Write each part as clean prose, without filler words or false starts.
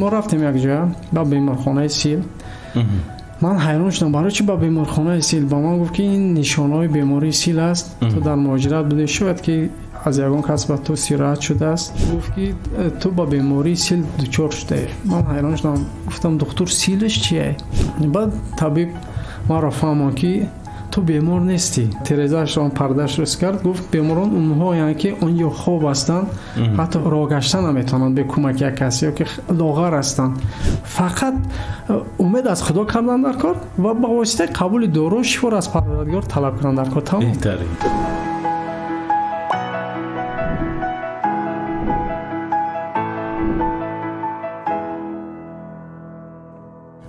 Мо рафтем якҷоя ба беморхонаи сил. Ман ҳайрон шудам, барои чӣ ба беморхонаи сил? Ба ман гуфт, ки ин нишонаҳои бемории сил аст. Ту дар муҳоҷират будӣ, шояд ки аз ягон кас ба ту сироят шудааст. Гуфт, ки ту ба бемории сил дучор шудаӣ. Ман ҳайрон шудам, гуфтам: «Духтур, силаш чие?» Баъд табиб маро фаҳмонд, ки ту бемор нестӣ. Терезаашро, пардаашро кард, гуфт: «Беморон онҳоянд, ки он ҷо хоб ҳастанд, ҳатто роҳ гашта наметавонанд бе кӯмаки як кас ё ки лоғар ҳастанд. Фақат умед аз Худо кардан дар кор ва ба воситаи қабули дору шифоро аз Парвардигор талаб кардан дар кор, тамом». Беҳтарин.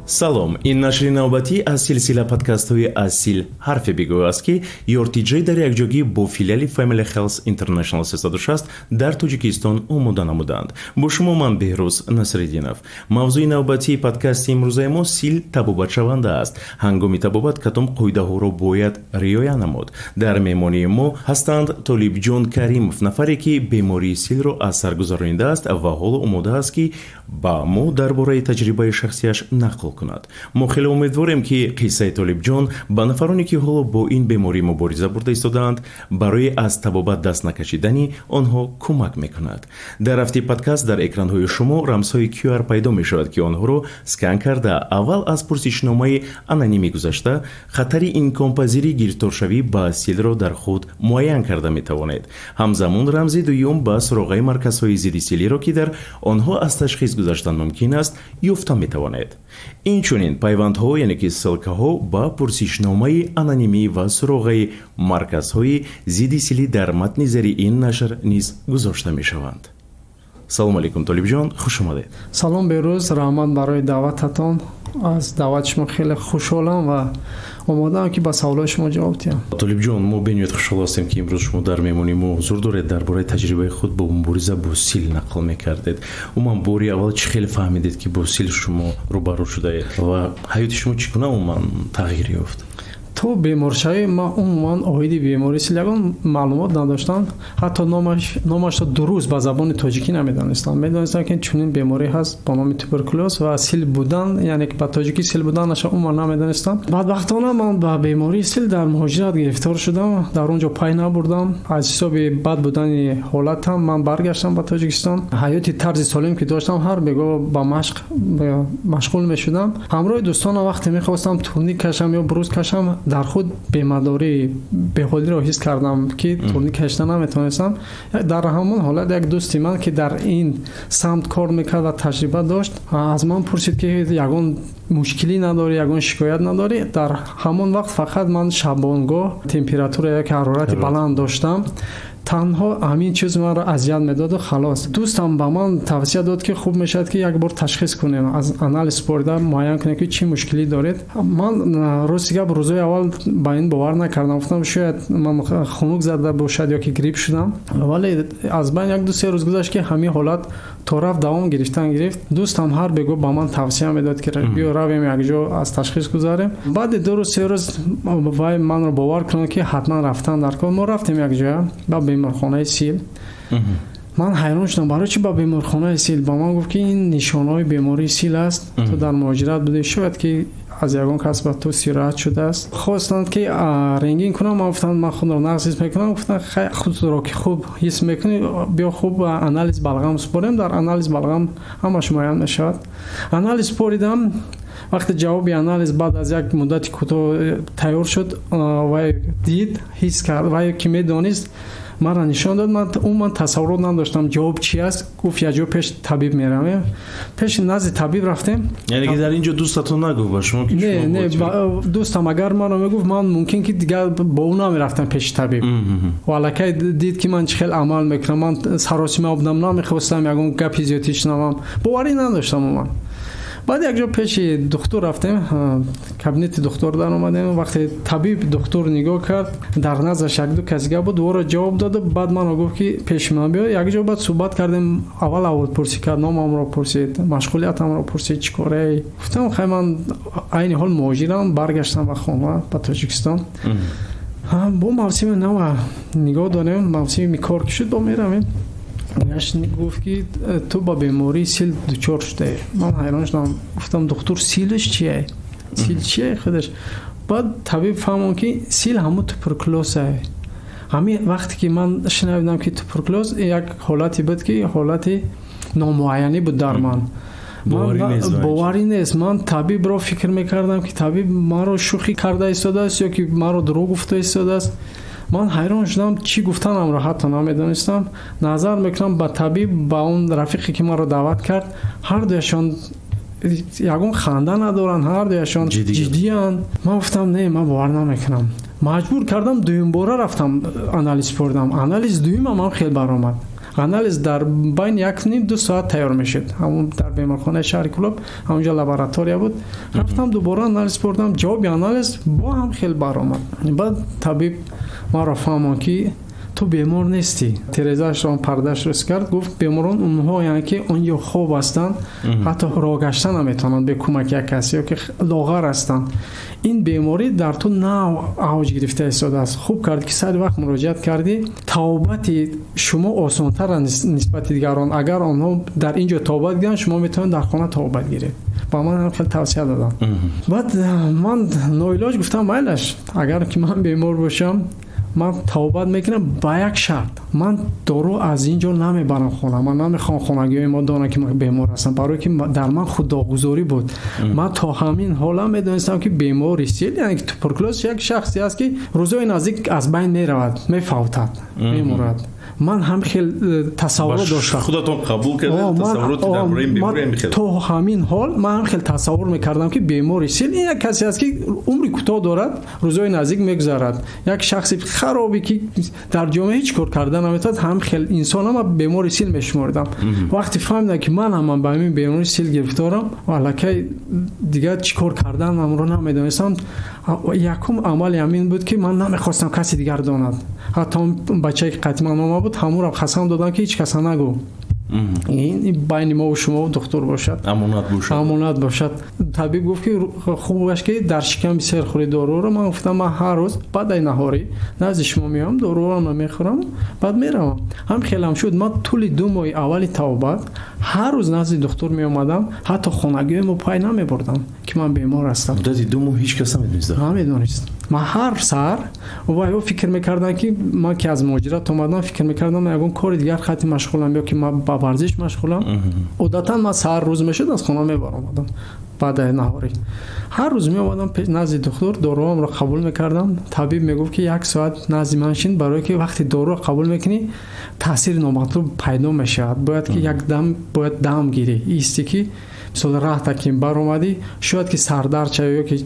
Салом, ин нашри навбатӣ аз силсила подкастҳои «Аз сил ҳарфе бигӯ» аст, ки YourTJ дар якҷогӣ бо филиали Family Health International 360 дар Тоҷикистон омода намуданд. Бо шумо ман, Беҳрӯз Насриддинов. Мавзӯи навбатии подкасти имрӯзаи мо: сил табобатшаванда аст, ҳангоми табобат кадом қоидаҳоро бояд риоя намуд? Дар меҳмонии мо ҳастанд Толибҷон Каримов, нафаре ки бемории силро аз сар гузаронидааст ва ҳоло омода аст, ки ба мо дар бораи таҷрибаи шахсияш нақл кунад. Мо хеле умедворем, ки қиссаи Толибҷон ба нафароне, ки ҳоло бо ин беморӣ мубориза бурда истодаанд, барои аз табобат даст накашидани онҳо кӯмак мекунад. Дар рафти подкаст дар экранҳои шумо рамзҳои QR пайдо мешавад, ки онҳоро скан карда, аввал аз пурсишномаи анонимӣ гузашта, хатари имконпазири гирифторшавӣ ба силро дар худ муайян карда метавонед. Ҳамзамон рамзи дуюм ба суроғаи марказҳои зидди силиро, ки дар онҳо аз ташхис гузаштан мумкин аст, ёфта метавонед. Инчунин пайвандҳо, яъне ки ссылкаҳо ба пурсишномаи анонимӣ ва суроғаи марказҳои зидди силӣ дар матни зери ин нашр низ гузошта мешаванд. Салому алейкум, Толибҷон, хуш омадед. Салом, Берӯз, раҳмат барои даъвататон. Аз даъвати шумо хеле хушҳолам ва омодаам, ки ба саволҳои шумо ҷавоб диҳам. Толибҷон, мо бениҳоят хушҳол ҳастем, ки имрӯз шумо дар меҳмонии мо ҳузур доред. Дар бораи таҷрибаи худ бо мубориза бо сил нақл мекардед. Умуман, бори аввал чӣ хеле фаҳмидед, ки бо сил шумо рӯбарӯ шудаед ва ҳаёти шумо чӣ гуна умуман тағйир ёфт? То беморшавӣ ман умуман оиди бемории сил ягон маълумот надоштам, ҳатто номашро дуруст ба забони тоҷикӣ намедонистам. Медонистам, ки чунин беморӣ ҳаст бо номи туберкулёз ва сил будан, яъне ба тоҷикӣ сил буданаша умуман намедонистам. Бадбахтона, ман ба бемории сил дар муҳоҷират гирифтор шудам, дар он ҷо пай набурдам. Аз ҳисоби бад будани ҳолатам ман баргаштам ба Тоҷикистон. Ҳаёти тарзи солим ки доштам, ҳар бегоҳ ба машқ машғул мешудам ҳамроҳи дӯстонам. Вақте мехостам турник кашам ё брус кашам, дар худ бемадорӣ, беҳолиро ҳис кардам, ки турник кашида наметавонистам. Дар ҳамон ҳолат як дӯсти ман, ки дар ин самт кор мекард ва таҷриба дошт, аз ман пурсид, ки ягон мушкилӣ надорӣ, ягон шикоят надорӣ? Дар ҳамон вақт фақат ман шабонгоҳ температура яки ҳарорати баланд доштам. Танҳо ҳамин чиз маро азият медоду халос. Дӯстам ба ман тавсия дод, ки хуб мешавад, ки як бор ташхис кунем, аз анализ супорида муайян кунем, ки чӣ мушкилӣ доред. Ман, рости гап, рӯзои аввал ба ин бовар накардам, гуфтам, шояд ман хунук зада бошад ё ки грипп шудам. Вале аз байн як ду се рӯз гузашт, ки ҳамин ҳолат то рафт давом гирифтан гирифт. Дӯстам ҳар бегоҳ ба ман тавсия медод, ки биё, равем, якҷо аз ташхис гузарем. Баъди 2 рӯз, 3 рӯз вай манро бовар кунад, ки ҳатман рафтан дар кор. Мо рафтем якҷоя ба беморхонаи сил. Ман ҳайрон шудам, барои чӣ ба беморхонаи сил? Ба ман гуфт, ки ин нишонаҳои бемории сил аст. Ту дар муҳоҷират будӣ, шояд ки аз ягон кас ба ту сироят шудааст. Хостанд, ки рентген кунам. Ман гуфтам, ман худро нағз ҳис мекунам. Гуфтанд: «Хай, худро ки хуб ҳис мекунӣ, биё, хуб анализ балғам супорем, дар анализ балғам ҳамаш муайян мешавад». Анализ супоридам. Вақте ҷавоби анализ баъд аз як муддати кӯтоҳ тайёр шуд, вай дид, ҳис кард, вай ки медонист, маро нишон дод. Ман умуман тасаввурот надоштам, ҷавоб чи аст. Гуфт: «Якҷо пеш табиб меравем». Пеши назди табиб рафтем. Яъне ки дар ин ҷо дӯстатон нагуфт ба шумо, ки Не, не, дӯстам агар маро мегуфт, ман мумкин ки дигар бо ӯ намерафтам пеши табиб. Ва аллакай дид, ки ман чӣ хел амал мекунам. Ман саросима будам, намехостам ягон гапи зиёдӣ шунавам, боварӣ надоштам умуман. Баъд якҷо пеши духтур рафтем, кабинети духтур даромадем. Вақте табиб, духтур нигоҳ кард, дар наздаш якду каси гап буд, ӯро ҷавоб доду баъд маро гуфт, ки пеши ман биё. Якҷо баъд суҳбат кардем. Аввал аҳволпурсӣ кард, номамро пурсид, машғулиятамро пурсид, чӣ кораи. Гуфтам: «Хай, ман айни ҳол муҳоҷирам, баргаштам ба хона, ба Тоҷикистон. Бо мавсими нава нигоҳ дорем, мавсими кор ки шуд, бо меравем». Гуфт, ки ту ба бемории сил дучор шудаӣ. Ман ҳайрон шудам, гуфтам: «Духтур, силш чие? Сил чие худаш?» Баъд табиб фаҳмон, ки сил ҳамун туберкулёзае. Ҳамин вақте ки ман шунавидам, ки туберкулёз, як ҳолате буд, ки ҳолати номуайянӣ буд дар ман. Боварӣ нест. Ман табибро фикр мекардам, ки табиб маро шӯхӣ карда истодааст ё ки маро дурӯғ гуфта истодааст. Ман ҳайрон шудам, чӣ гуфтанамро ҳатто намедонистам. Назар мекунам ба табиб, ба он рафиқе, ки маро даъват кард, ҳар дуяшон ягон ханда надоранд, ҳар дуяшон ҷиддиянд. Ман гуфтам: «Не, ман бовар намекунам». Маҷбур кардам, дуюмбора рафтам, анализ пурдам. Анализ дуюмам ҳам хел баромад. Анализ дар байни 1,5-2 соат тайёр мешуд. Ҳамун дар беморхонаи шаҳри Кӯлоб ҳамунҷо лаборатория буд. Рафтам, дубора анализ пурдам, ҷавоби анализ бо ҳам хел баромад. Баъд табиб маро фаҳмон, ки ту бемор нестӣ. Терезаашро, пардаашро кард, гуфт: «Беморон онҳоянд, ки он ҷо хоб ҳастанд, ҳатто роҳ гашта наметавонанд бе кӯмаки як кас ё ки лоғар ҳастанд. Ин беморӣ дар ту нав авҷ гирифта истодааст. Хуб кард, ки сари вақт муроҷиат кардӣ. Табобати шумо осонтар нисбати дигарон. Агар онҳо дар ин ҷо табобат гиранд, шумо метавонед дар хона табобат гиред». Ба ман ҳам хеле тавсия доданд. Баъд ман ноилоҷ гуфтам: «Майлаш, агар ки ман бемор бошам, ман табобат мекунам, ба як шарт: ман дору аз ин ҷо намебарам хона. Ман намехоҳам хонагиҳои мо донанд, ки ман бемор ҳастам», барое ки дар ман худдоғгузорӣ буд. Ман то ҳамин ҳола медонистам, ки бемори сил, яъне ки туберкулёз, як шахсе аст, ки рӯзҳои наздик аз байн меравад, мефавтад, мемурад. Ман ҳам хел тасаввурот доштам. Худатон қабул кардед тасаввуроти дар бораи ин беморӣ ҳам хел? То ҳамин ҳол ман ҳам хел тасаввур мекардам, ки бемори сил ин як касе аст, ки умри кӯтоҳ дорад, рӯзҳои наздик мегузарад, як шахси харобе, ки дар ҷомеа ҳеҷ кор карда наметавонад. Ҳам хел инсонам бемори сил мешуморидам. Вақте фаҳмидам, ки ман ҳам ба ҳамин бемори сил гирифторам, аллакай дигар чӣ кор карданамро намедонистам. Якум амали ҳамин буд, ки ман намехостам каси дигар донад. Ҳатто он бачае, ки қати ман омад буд, ҳамонро қасам додам, ки ҳеҷ каса нагӯ, ин байни мову шумо, духтур бошад. Амонат бошад. Амонат бошад. Табиб гуфт, ки хубаш, ки дар шиками сер хӯри доруро. Ман гуфтам: «Ман ҳар рӯз баъдаи наҳорӣ назди шумо меоям, доруро мехӯрам, баъд меравам». Ҳам хелам шуд. Ман тӯли 2 моҳи аввали табобат ҳар рӯз назди духтур меомадам. Ҳатто хонагиҳои мо пай намебурдам, ки ман бемор ҳастам. Муддати 2 моҳ ҳеҷ кас намедонист? Намедонист. Ман ҳар саҳар ва ё фикр мекардам, ки ман ки аз муҳоҷират омадам, фикр мекардам, ягон кори дигар хати машғулам ё ки ман ба варзиш машғулам. Одатан ман саҳар, рӯз мешуд, аз хона мебаромадам. Баъдаи наҳорӣ ҳар рӯз меомадам назди духтур, доруамро қабул мекардам. Табиб мегуфт, ки як соат назди ман шин, барое ки вақте доруро қабул мекунӣ, таъсири номатлуб пайдо мешавад, бояд ки як дам бояд дам гирӣ, истӣ, ки мисол раҳта ки баромадӣ, шояд ки сардард шавӣ ё ки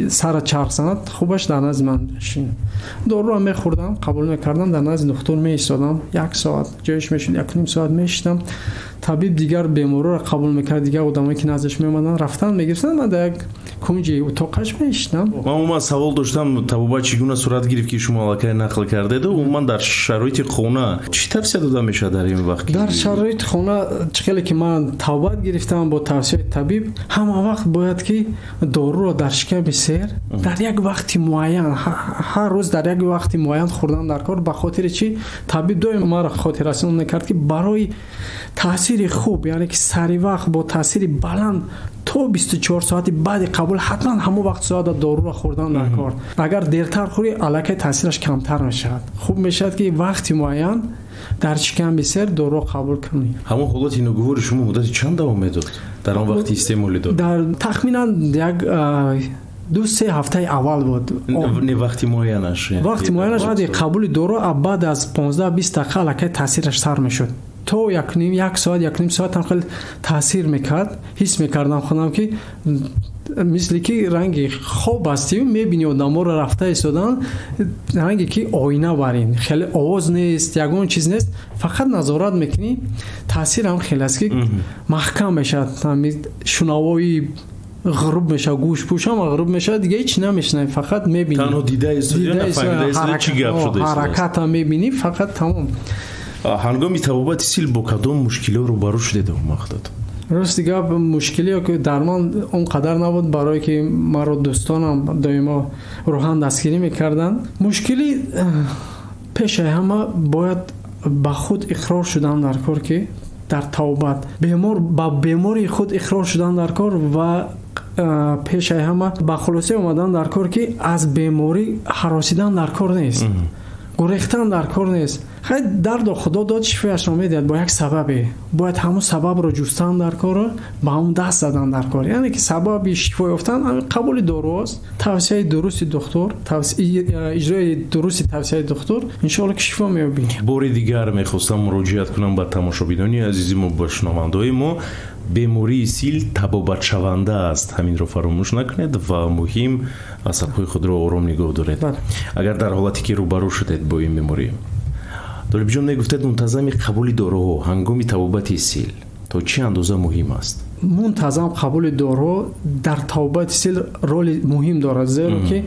сара чарх занад, хубаш дар назди ман шин. Доруро мехӯрдам, қабул мекардам, дар назди духтур меистодам як соат, ҷояш мешуд 1,5 соат мешиштам. Табиб дигар беморро қабул мекард, дигар одамое, ки наздаш меомаданд, рафтан мегирифтанд, ман дар як кунҷи утоқаш меиштам. Ман умуман савол доштам: табобат чӣ гуна сурат гирифт, ки шумо аллакай нақл кардеду. Умуман дар шароити хона чӣ тавсия дода мешавад дар ин вақт? Дар шароити хона, чӣ хеле ки ман табобат гирифтам бо тавсияи табиб, ҳама вақт бояд ки доруро дар шиками сер дар як вақти муайян, ҳар рӯз дар як вақти муайян хӯрдан дар кор. Ба хотири чӣ? Табиб доим маро хотиррасон мекард, ки барои таъсири хуб, яъне ки сари вақт, бо таъсири баланд, то 24 соати баъди қабул ҳатман ҳамон вақт соата доруро хӯрдан дар кор. Агар дертар хӯрӣ, аллакай таъсираш камтар мешавад. Хуб мешавад, ки вақти муайян дар шиками сер доруро қабул кунӣ. Ҳамон ҳолати ногувори шумо муддати чанд давом медод дар он вақти истеъмоли дору? Дар тахминан як 2-3 ҳафтаи аввал буд. Не, вақти муайянаш? Вақти муайянаш баъди қабули дору, баъд аз 15-20 дақиқа аллакай таъсираш сар мешуд. То якним, як соат, 1,5 соат ҳам хеле таъсир мекард. Ҳис мекардам худам, ки мисли ки ранги хоб ҳастӣ, мебини одаморо рафта истодан, ранге ки оина бар ин, хеле овоз нест, ягон чиз нест, фақат назорат мекунӣ. Таъсирам хеле аст, ки маҳкам мешавад, шунавои ғуруб мешавад, гӯшпӯш ҳама ғуруб мешавад, дига ҳеч намешунавӣ, фақат мебинӣ. Танҳо Ҳаракатам мебинӣ фақат, тамом. Ҳангоми табобати сил бо кадом мушкилиҳо рӯбарӯ шудед он вақтот? Рости гап, мушкилиё ки дар ман он қадар набуд, барое ки маро дӯстонам доимо рӯҳан дастгирӣ мекарданд. Мушкилӣ пешаи ҳама бояд Ба худ иқрор шудан дар кор, ки дар тавбат бемор ба бемории худ иқрор шудан дар кор ва пешаи ҳама ба хулоса омадан дар кор, ки аз беморӣ ҳаросидан дар кор нест, гурехтан дар кор нест. Хай, дардо Худо дод, шифояшро медиҳад бо як сабабе. Бояд ҳамун сабабро ҷустан дар кору ба ҳамун даст задан дар кор. Яъне ки сабаби шифо ёфтан қабули доруост, тавсияи дурусти духтур, иҷрои дурусти тавсияи духтур. Иншоалло, ки шифо меёбӣ. Бори дигар мехостам муроҷиат кунам ба тамошобинони азизи мо, ба шунавандаҳои мо: бемории сил табобатшаванда аст, ҳаминро фаромӯш накунед ва муҳим, асабҳои худро ором нигоҳ доред, агар дар ҳолате ки рӯбарӯ шудед бо ин беморӣ. Толибҷон, мегуфтед, мунтазами қабули доруҳо ҳангоми табобати сил то чӣ андоза муҳим аст? Мунтазам қабули доруҳо дар табобати сил роли муҳим дорад, зеро ки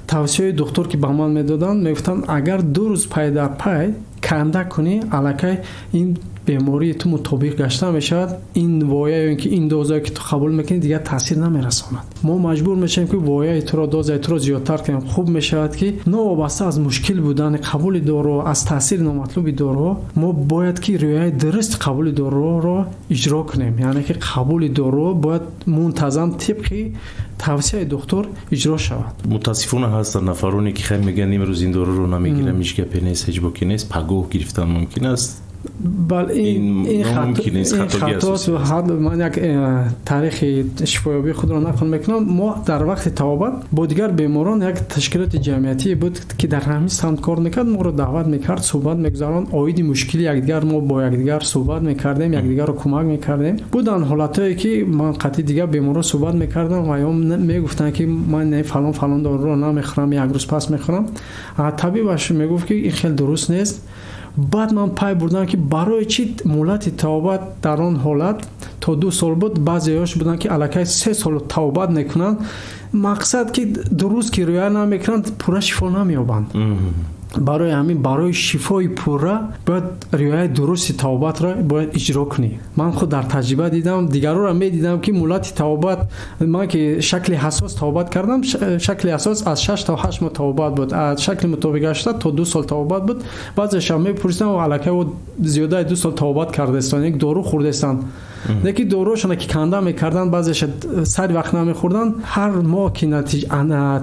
тавсияи духтур, ки ба ман медоданд, мегуфтанд, агар 2 рӯз пай дар пай канда кунӣ, аллакай ин бемории ту мутобиқ гашта мешавад. Ин воя ё ки ин дозае, ки ту қабул мекунӣ, дигар таъсир намерасонад. Мо маҷбур мешавем, ки вояи туро, дозаи туро зиёдтар кунем. Хуб мешавад, ки новобаста аз мушкил будани қабули доруҳо, аз таъсири номатлуби доруҳо, мо бояд ки риояи дурусти қабули доруҳоро иҷро кунем. Яъне ки қабули доруҳо бояд мунтазам тибқи тавсияи духтур иҷро шавад. Мутаассифона, ҳастанд нафароне, ки хайр, мегӯянд, имрӯз ин доруро намегирам, ҳеҷ гапе нест, ҳеҷ боке нест, пагоҳ гирифтан мумкин аст. Бал, ин хатост. Ман як таърихи шифоёбии худро нақл мекунам. Мо дар вақти табобат бо дигар беморон, як ташкилоти ҷамъиятие буд, ки дар ҳамин самт кор мекард, моро даъват мекард, суҳбат мегузаронд оиди мушкили якдигар. Мо бо якдигар суҳбат мекардем, якдигарро кӯмак мекардем. Буданд ҳолатҳое, ки ман қатъи дигар беморон суҳбат мекардам ва ё мегуфтанд, ки ман фалон фалон доруро намехӯрам, як рӯз пас мехӯрам. Табибаш мегуфт, ки ин хел дуруст нест. Баъд ман пай бурдам, ки барои чӣ муҳлати табобат дар он ҳолат то 2 сол буд, баъзеҳош буданд, ки аллакай 3 сол табобат мекунанд. Мақсад, ки дуруст ки риоя намекунанд, пурра шифо намеёбанд. Барои ҳамин, барои шифои пурра бояд риояи дурусти табобатро бояд иҷро кунӣ. Ман худ дар таҷриба дидам, дигарҳоро медидам, ки муҳлати табобат, ман ки шакли ҳассос табобат кардам, шакли ҳассос аз 6 то 8 моҳ табобат буд, аз шакли мутобиқгашта то 2 сол табобат буд. Баъзеша мепурсидам, аллакай зиёдаи 2 сол табобат кардаистанд, як дору хӯрдаистанд, лекин доруҳошона ки канда мекарданд, баъзеша сари вақт намехӯрданд. Ҳар моҳ ки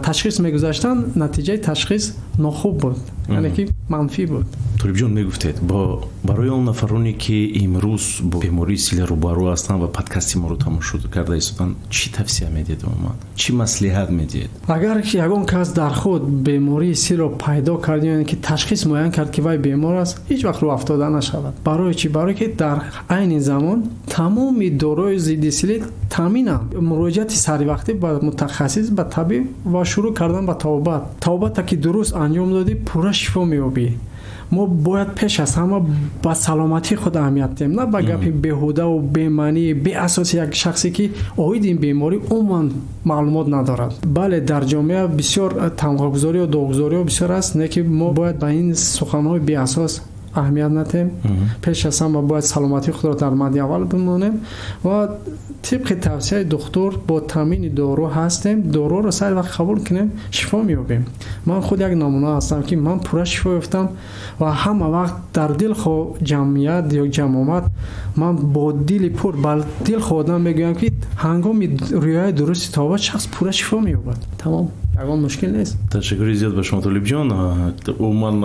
ташхис мегузаштанд, натиҷаи ташхис нохуб буд, яъне ки манфӣ буд. Толибҷон, мегуфтед, бо барои он нафароне, ки имрӯз бо бемории сил рӯбарӯ ҳастанд ва подкасти моро тамошо карда истоданд, чӣ тавсия медиҳед, умуман чӣ маслиҳат медиҳед? Агар ягон кас дар худ бемории силро пайдо кард, яъне ки ташхис муайян кард, ки вай бемор аст, ҳеҷ вақт рӯ афтода нашавад. Барои чӣ? Барое ки дар айни замон тамоми доруҳои зидди силӣ таъминанд. Муроҷиати саривақтӣ ба мутахассис, ба табиб ва шурӯъ кардан ба табобат. Табобата ки дуруст анҷом додӣ, пурра шифо меёбӣ. Мо бояд пеш аз ҳама ба саломатии худ аҳамият диҳем, на ба гапи беҳудаву бемаънии беасоси як шахсе, ки оиди ин беморӣ умуман маълумот надорад. Бале, дар ҷомеа бисёр тамғагузориё, доғгузориҳо бисёр аст, не ки мо бояд ба ин суханҳои беасос аҳамият надиҳем. Пеш аз ҳама бояд саломатии худро дар мадди аввал бимонем ва тибқи тавсияи духтур бо таъмини дору ҳастем, доруро сари вақт қабул кунем, шифо меёбем. Ман худ як намуна ҳастам, ки ман пурра шифо ёфтам ва ҳама вақт дар дилхоҳ ҷамъият ё ҷамомат ман бо дили пур ба дилхоҳ одам мегӯям, ки ҳангоми риояи дурусти табобат шахс пурра шифо меёбад. Тамом, ягон мушкил нест. Ташаккури зиёд ба шумо, Толибҷон. Умуман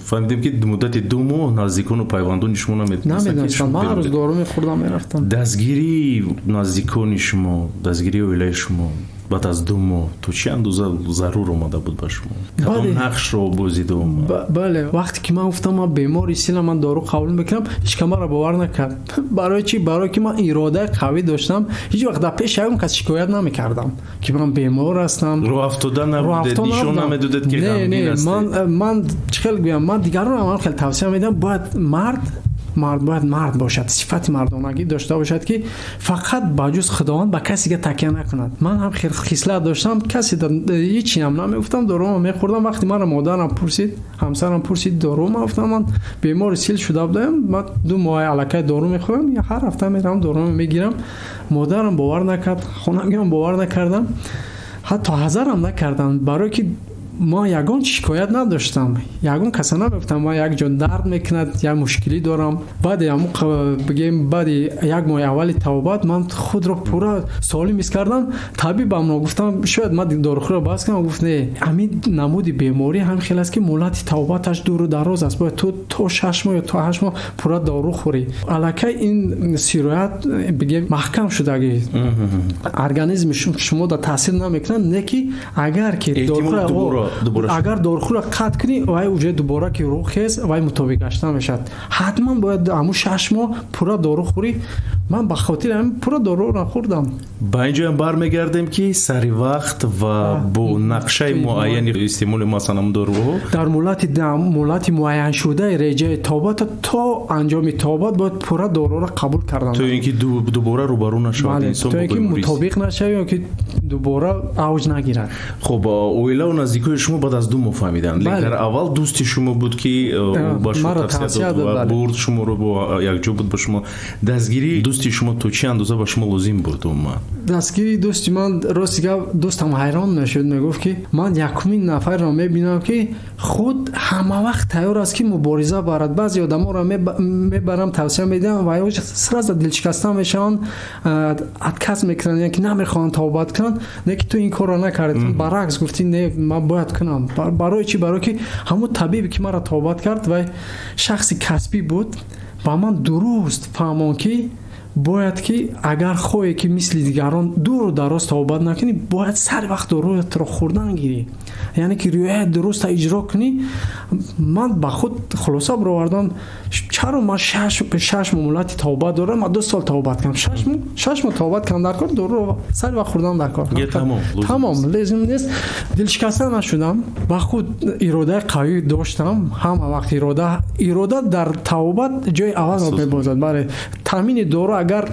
фаҳмидем, ки муддати 2 моҳ наздикону пайвандони шумо намедонистанд. Ман ҳар рӯз дору мехӯрдам, мерафтам. Дастгирии наздикони шумо, дастгирии оилаи шумо баъд аз 2 моҳ то чӣ андоза зарур омада буд ба шумо? Кадом нақшро бозида омад? Бале, вақте ки ман гуфтам, ман бемори силам, ман дору қабул мекунам, ҳеҷ кас маро бовар накард. Барои чӣ? Барое ки ман иродаи қавӣ доштам, ҳеҷ вақт дар пеши ягон кас шикоят намекардам, ки ман бемор ҳастам. Рӯафтода набудед, нишон намедодед, ки ғамгин ҳастед? Ман чӣ хел гӯям, ман дигаронро ҳам хел тавсия медиҳам: бояд мард бояд мард бошад, сифати мардонагӣ дошта бошад, ки фақат ба ҷуз Худованд ба каси дига такя накунад. Ман ҳам хислат доштам, касе ҳечиам намегуфтам, дорума мехӯрдам. Вақте маро модарам пурсид, ҳамсарам пурсид дору, ман гуфтам, ман бемори сил шуда будам, ман 2 моҳ аллакай дору мехӯрам, ҳар ҳафта меравам, дору мегирам. Модарам бовар накард, хонагиам бовар накардам, ҳатто ҳазарам накарданд, барое ки Ман ягон шикоят надоштам, ягон каса намегуфтам ман як ҷо дард мекунад, як мушкилӣ дорам. Баъди бигем, баъди як моҳи аввали табобат ман худро пурра солим ҳис кардам. Табибамро гуфтам, шояд ман дорухӯриро бас кунам. Гуфт, не, ҳамин намуди беморӣ ҳам хел аст, ки муҳлати табобаташ дуру дароз аст, бояд ту то 6 моҳ ё то 8 моҳ пурра дору хӯрӣ. Аллакай ин сироят, бигем, маҳкам шудагӣ, организми шумо да таъсир намекунад. Не ки агар ки агар дорухӯро қатъ кунӣ, вай уже дубора ки рӯ хез, вай мутобиқ гашта мешавад. Ҳатман бояд ҳамун 6 моҳ пурра дору хӯрӣ. Ман ба хотири ҳамин пурра доруро хӯрдам. Ба инҷоям бармегардем, ки сари вақт ва бо нақшаи муайяни истеъмоли масалан доруҳо. Дар муҳлати муайяншудаи реҷаи табобат то анҷоми табобат бояд пурра доруро қабул кардан. То ин ки дубора рӯбарӯ нашавад. Инсон, то ин ки мутобиқ нашавад ё ки дубора авҷ нагирад. Хуб, оилаву наздикои шумо баъд аз 2 моҳ фаҳмиданд, лекин дар аввал дӯсти шумо буд, ки ба шумо тавсия дод ва бурд шуморо, бо якҷо буд ба шумо. Дастгирии дӯсти шумо то чӣ андоза ба шумо лозим буд умуман? Дастгирии дӯсти ман, рости гап, дӯстам ҳайрон мешуд, мегуфт, ки ман якумин нафарро мебинам, ки худ ҳама вақт тайёр аст, ки мубориза барад. Баъзе одаморо мебарам, тавсия медиҳам ва сразу дилшикаста мешаванд, отказ мекунанд, яке намехоҳанд табобат кунанд. Не ки ту ин корро накардӣ, баръакс, гуфтӣ, не, ман бояд кунам. Барои чӣ? Барое ки ҳамун табибе, ки маро табобат кард, вай шахси касбӣ буд, ба ман дуруст фаҳмон, ки бояд ки агар хоҳе, ки мисли дигарон дуру дароз табобат накунӣ, бояд сари вақт доруятро хӯрдан гирӣ, яъне ки риояи дуруста иҷро кунӣ. Ман ба худ хулоса баровардам: чаро ман 6 моҳ муҳлати табобат дорам, ман 2 сол табобат кунам? 6 моҳ, 6 моҳ табобат кардам дар кор, доруро сари вақт хӯрдан дар кор, тамом, лозим нест. Дилшикаста нашудам, ба худ иродаи қавӣ доштам ҳама вақт. Ирода дар табобат ҷои аввалро мебозад. Бале, таъмини дору агар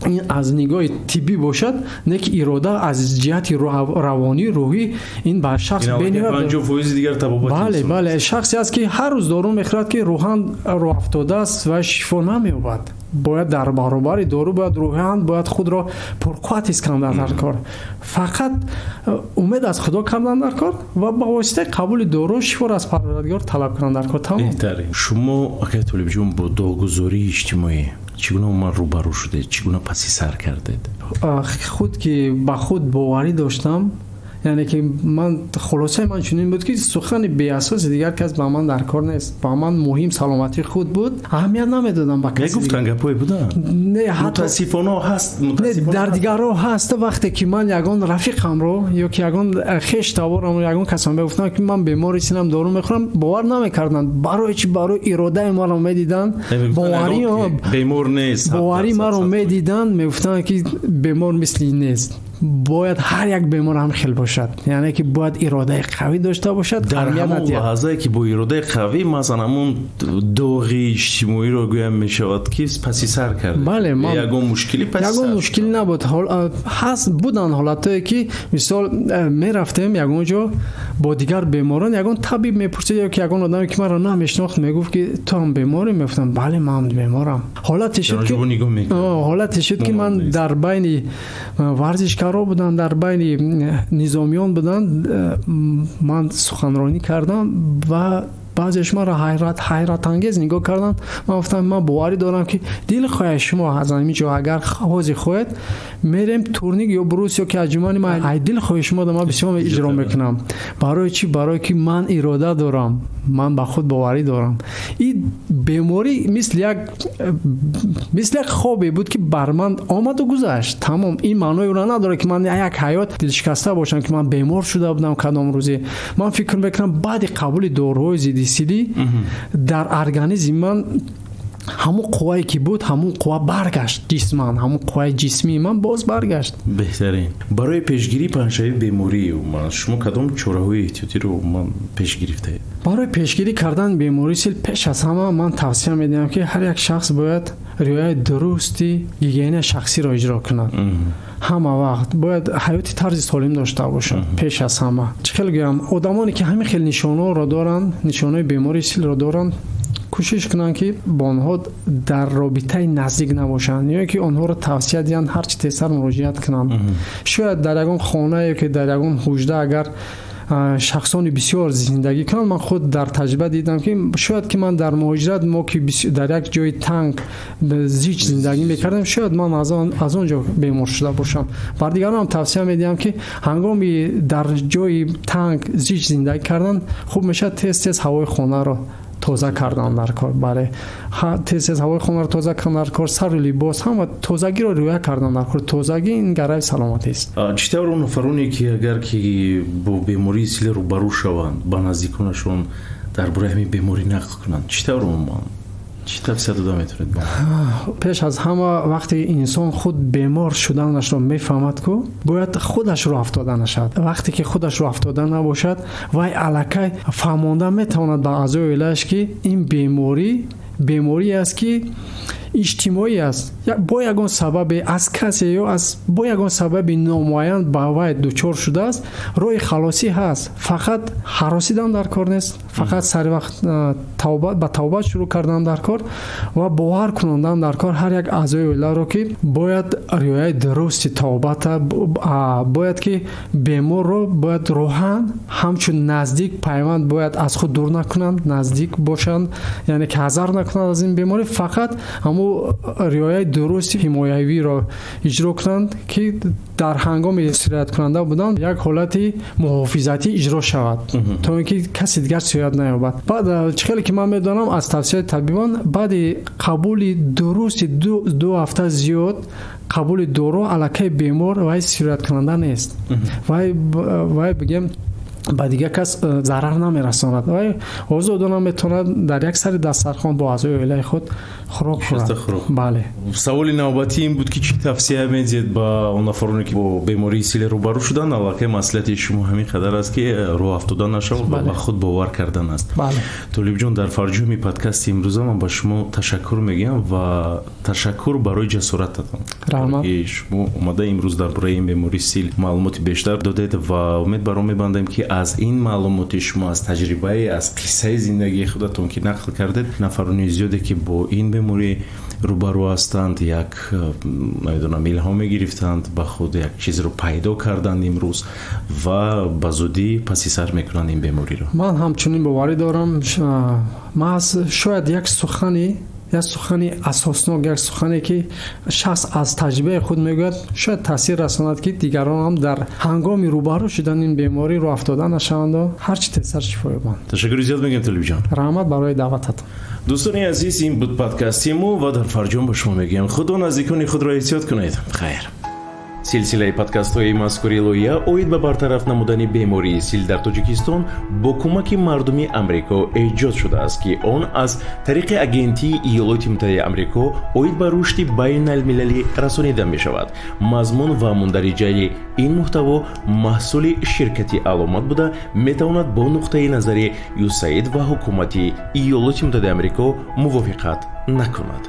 ин аз нигоҳи тиббӣ бошад, не ки ирода аз ҷиҳати равонӣ, рӯҳӣ ин ба шахс. Бале, шахсе аст, ки ҳар рӯз дору мехӯрад, ки рӯҳан рӯҳафтодааст ва шифо намеёбад. Бояд дар баробари дору бояд рӯҳан бояд худро пурқувват ҳис кардан дар кор, фақат умед аз Худо кардан дар кор ва ба воситаи қабули дору шифоро аз Парвардигор талаб кардан дар кор, тамом. Беҳтарин. Шумо, акай Толибҷон, бо доғгузории иҷтимоӣ чӣ гуна умуман рӯбарӯ шудед, чӣ гуна паси сар кардед? Худ ки ба худ боварӣ доштам, яъне ки ман хулосаи ман чунин буд, ки сухани беасоси дигар кас ба ман дар кор нест, ба ман муҳим саломатии худ буд. Аҳамият намедодам ба касе. Мегуфтан, гапҳое буданд? Не. Мутаассифона ҳаст. Дар дигарро ҳаст. Вақте ки ман ягон рафиқамро ё ки ягон хеш таворамро, ягон касам мегуфтам, ки ман бемори силам, дору мехӯрам, бовар намекарданд. Барои чӣ? Барои иродаи маро медиданд, боварӣ бемор нест. Боварӣ маро медиданд, мегуфтанд, ки бемор мисли нест, бояд ҳар як бемор ҳам хел бошад, яъне ки бояд иродаи қавӣ дошта бошад. Дар ҳамон лаҳзае, ки бо иродаи қавӣ, масалан, ҳамон доғи иҷтимоиро, гӯям мешавад, ки паси сар кард. Бале. Ягон мушкилӣ паси Ягон мушкилӣ набуд. Ҳаст, буданд ҳолатҳое, ки мисол мерафтем ягон ҷо бо дигар беморон, ягон табиб мепурсид ё ки ягон одаме, ки маро намешинохт, мегуфт, ки ту ҳам беморӣ? Мегуфтам, бале, ман ҳам беморам. Ҳолате шуд, ки ман дар байни варзишкарҳо будам, дар байни низомиён буданд, ман суханронӣ кардам ва баъзеаш маро ҳайратангез нигоҳ карданд. Ман гуфтам, ман боварӣ дорам, ки дили хоҳед шумо аз ҳамин ҷо агар ҳозир хоҳед, мерем турник ё брус ё ки отжимания, ман ай дили хоҳи шумо ман бисёр иҷро мекунам. Барои чӣ? Барое ки ман ирода дорам, ман ба худ боварӣ дорам. Ин беморӣ мисли як хобе буд, ки бар ман омаду гузашт, тамом. Ин маънои ӯро надорад, ки ман як ҳаёт дилшикаста бошам, ки ман бемор шуда будам кадом рӯзе. Ман фикр мекунам, баъди қабули доруҳои зидди силӣ дар организми ман ҳамон қуввае, ки буд, ҳамон қувва баргашт, ҷисман ҳамон қувваи ҷисмии ман боз баргашт. Беҳтарин. Барои пешгирии паҳншавии беморӣ умуман шумо кадом чораҳои эҳтиётиро умуман пеш гирифтаед? Барои пешгирӣ кардани бемории сил пеш аз ҳама ман тавсия медиҳам, ки ҳар як шахс бояд риояи дурусти гигиенаи шахсиро иҷро кунад. Ҳама вақт бояд ҳаёти тарзи солим дошта бошад. Пеш аз ҳама, чӣ хел гӯям, одамоне, ки ҳамин хел нишонаҳоро доранд, нишонаҳои бемории силро доранд, кӯшиш кунанд, ки бо онҳо дар робитаи наздик набошанд ё ки онҳоро тавсия диҳанд ҳарчи тезтар муроҷиат кунанд. Шояд дар ягон хона ё ки дар ягон ҳуҷра агар Шахсони бисёр зиндагӣ кунанд, ман худ дар таҷриба дидам, ки шояд ки ман дар муҳоҷират, мо ки дар як ҷои танг, зич зиндагӣ мекардем, шояд ман аз он ҷо бемор шуда бошам. Бар дигаронам тавсия медиҳам, ки ҳангоми дар ҷои танг, зич зиндагӣ кардан, хуб мешавад тез тез ҳавои хонаро тоза кардан дар кор. Бале, тез тез ҳавои хонаро тоза кардан дар кор, сару либос, ҳама тозагиро риоя кардан дар кор. Тозагӣ ин гарави саломатист. Чӣ тавр он нафароне, ки агар ки бо бемории сил рӯбарӯ шаванд, ба наздиконашон дар бораи ҳамин беморӣ нақл кунанд? Чӣ тавр умуман, чӣ тавсия дода метавонед ба Пеш аз ҳама, вақте инсон худ бемор шуданашро мефаҳмад ку, бояд худаш роҳ афтода нашавад. Вақте ки худаш роҳ афтода набошад, вай аллакай фаҳмонда метавонад ба аъзои оилааш, ки ин беморӣ беморӣ аст, ки иҷтимоӣ аст, бо ягон сабабе аз касе ё аз бо ягон сабаби номуайян ба вай дучор шудааст. Роҳи халосӣ ҳаст, фақат ҳаросидан дар кор нест, фақат сари вақт ба тавбат шурӯъ кардан дар кор ва бовар кунондан дар кор ҳар як аъзои оиларо, ки бояд риояи дурусти тавбата, бояд ки беморро бояд рӯҳан ҳамчун наздик пайванд бояд аз худ дур накунанд, наздик бошанд, яъне ки ҳазар накунанд аз ин беморӣ, фақат ҳамун риояи дурусти ҳимоявиро иҷро кунанд, ки дар ҳангоми сирояткунанда будан як ҳолати муҳофизатӣ иҷро шавад, то ин ки каси дигар сироят наёбад. Баъд, чӣ хеле ки ман медонам аз тавсияи табибон, баъди қабули дурусти 2 ҳафта зиёд қабули дору, аллакай бемор вай сирояткунанда нест, вай бигем, ба дигар кас зарар намерасонад, вай озодона метавонад дар як сари дастархон бо аъзои оилаи худ хӯрок хӯрад. Бале. Саволи навбатӣ ин буд, ки чӣ тавсия медиҳед ба он нафароне, ки бо бемории сил рӯбарӯ шуданд. Аллакай маслиҳати шумо ҳамин қадар аст, ки роҳ афтода нашавад ва ба худ бовар кардан аст. Толибҷон, дар фарҷоми подкасти имрӯза ман ба шумо ташаккур мегӯям ва ташаккур барои ҷасорататон, ки шумо омада имрӯз дар бораи ин бемории сил маълумоти бештар додед, ва умед бар он мебандем, ки аз ин маълумоти шумо, аз таҷрибаи, аз қиссаи зиндагии худатон, ки нақл кардед, нафарони зиёде, ки бо ин беморӣ рӯбарӯ ҳастанд, як, намедонам, илҳом мегирифтанд, ба худ як чизро пайдо карданд имрӯз ва ба зудӣ паси сар мекунанд ин бемориро. Ман ҳамчунин боварӣ дорам. Маҳз шояд як сухани асоснок, як сухане, ки шахс аз таҷрибаи худ мегӯяд, шояд таъсир расонад, ки дигарон ҳам дар ҳангоми рӯбарӯ шудани ин беморӣ роҳ афтода нашаванду ҳарчи тезтар шифо ёбанд. Ташаккури зиёд мегӯям, Толибҷон. Раҳмат барои даъвататон. Дӯстони азиз, ин буд подкасти мо ва дар фарҷом ба шумо мегӯям: худу наздикони худро эҳтиёт кунед. Хайр. Силсилаи подкастҳои мазкури лоиҳа оид ба бартараф намудани бемории сил дар Тоҷикистон бо кӯмаки мардуми Амрико эҷод шудааст, ки он аз тариқи Агентии Иёлоти Муттаҳидаи Амрико оид ба рушди байналмилалӣ расонида мешавад. Мазмун ва мундариҷаи ин муҳтаво маҳсули ширкати Аломат буда, метавонад бо нуқтаи назари ЮСАИД ва ҳукумати Иёлоти Муттаҳидаи Амрико мувофиқат накунад.